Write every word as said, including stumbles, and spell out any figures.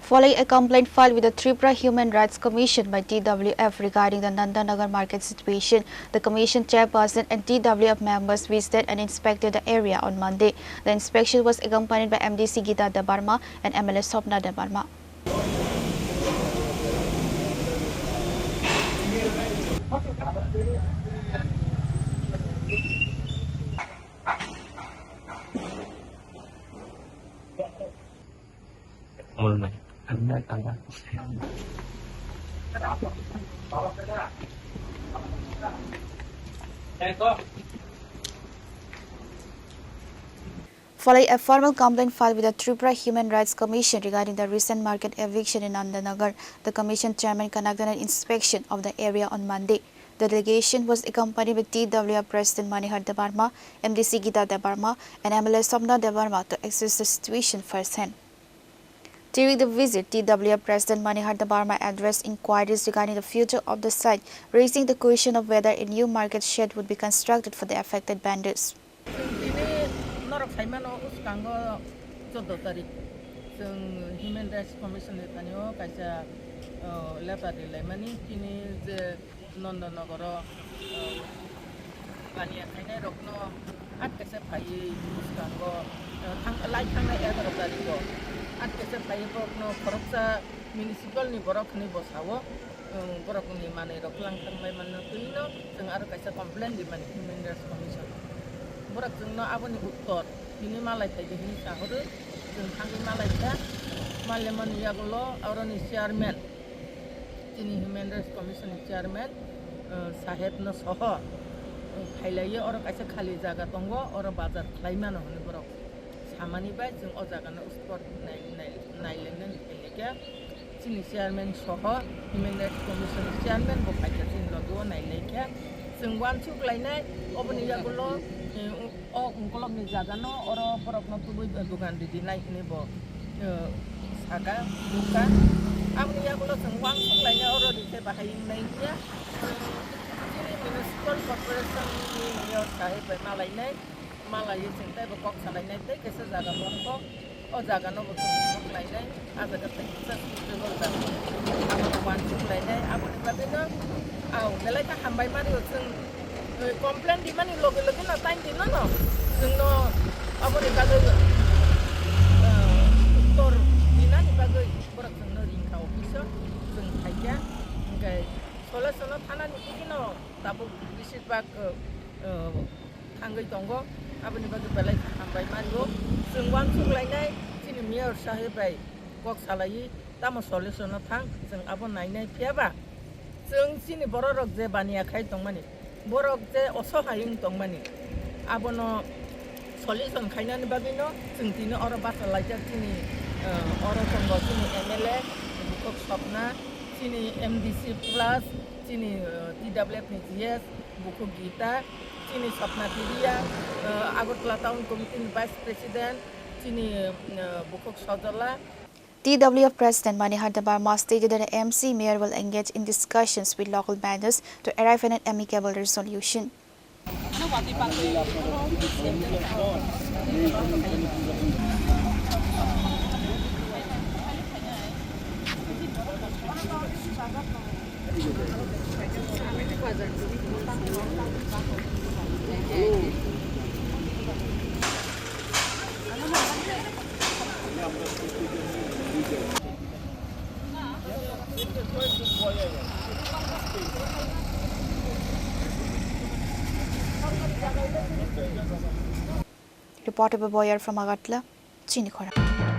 Following a complaint filed with the Tripura Human Rights Commission by T W F regarding the Nandanagar market situation, the commission chairperson and T W F members visited and inspected the area on Monday. The inspection was accompanied by M D C Gita Debbarma and M L A Swapna Debbarma. Following a formal complaint filed with the Tripura Human Rights Commission regarding the recent market eviction in Nandanagar, the commission chairman conducted an inspection of the area on Monday. The delegation was accompanied by T W F President Manihar Debbarma, M D C Gita Debbarma, and M L A Swapna Debbarma to assess the situation firsthand. During the visit, T W F President Manihar Debbarma addressed inquiries regarding the future of the site, raising the question of whether a new market shed would be constructed for the affected vendors. Chwng tini norok saimano, uskango chordo tarik chwng Human Rights Commission ni thani o kaisa, o, letter rilaimani, tini je Nandanagar o, o, baniya khainai rokno at kaisa phaiwi uskango, o, thang-, lai thangnai egaroh tarik o at kaisa phaiwi borokno khoroksa municipal ni borok hinwi bo sao. Chwng borokni manwi rok twlang thangbai manna twi no chwng aro kaisa complaint rimani Human Rights Commission. Borok chwngno aboni uttor tini malai phai di hinwi sahoro, chwng thangwi malai kha. Malemani yagulo aroni chairman, chini Human Rights Commission ni chairman, uh, saheb no soho, uh, phailaiwi oro kaisa khali jaga tongo, oro bazar khlai mano hinwi borok samani bai chwng o jaga no spot nai, nai, nailainani phailai kha. Chini chairman soho Human Rights Commission ni chairman bo phaikha chini logi o nailaikha. Chwng uansuk lainai oboni yagulo, eh, o ungkolokni jagano oro borokno tubui dugan ridinai hinwi bo, eh, saka, nukha. Aboni yagulo chwng uansuk lainai oro rikhe bahai wngnai hinkhe, chini municipal corporation ni mayor saheb bai malainai. Malaiwi chwng teibo kok salainai tei kaisa jaga tongkho. O jaga no bo chwng kok lainai. A jaga tei kisa suitable jaga. Abono uansuk lainai. Aboni bagwi no, au, belai khe hambai mani o chwng, eh, complain rimani loge loge no time di no no. Chwng no aboni bagwi, eh, uttor dinani bagwi borok chwng no ringkha office o. Chwng phaikha. Hwnkhe solution o thanani twi no tabuk bisi bak, eh, eh, thangwi tongo, aboni bagwi belai khe hambai mango. Chwng uansuk lainai, chini mayor saheb bai kok salaiwi tamo solution o thang, chwng abo nainai. Phiya ba chwng chini borok rok je baniya khai tongmani, borok je osohai wng tongmani, abono solution khainani bagwino chwng tini oro bacha laijak. Chini, eh, oro tongo chini M L A, bukhuk Swapna, chini M D C plus, chini, eh, T W F ni G S, bukhuk Gita, chini Swapna Twidia, eh, Agartala Town Committee ni Vice President, chini, eh, bukhuk Sojola. T W F President Manihar Debbarma stated that the M C mayor will engage in discussions with local vendors to arrive at an amicable resolution. Reporter Boyar from Agartala, Chini Khorang.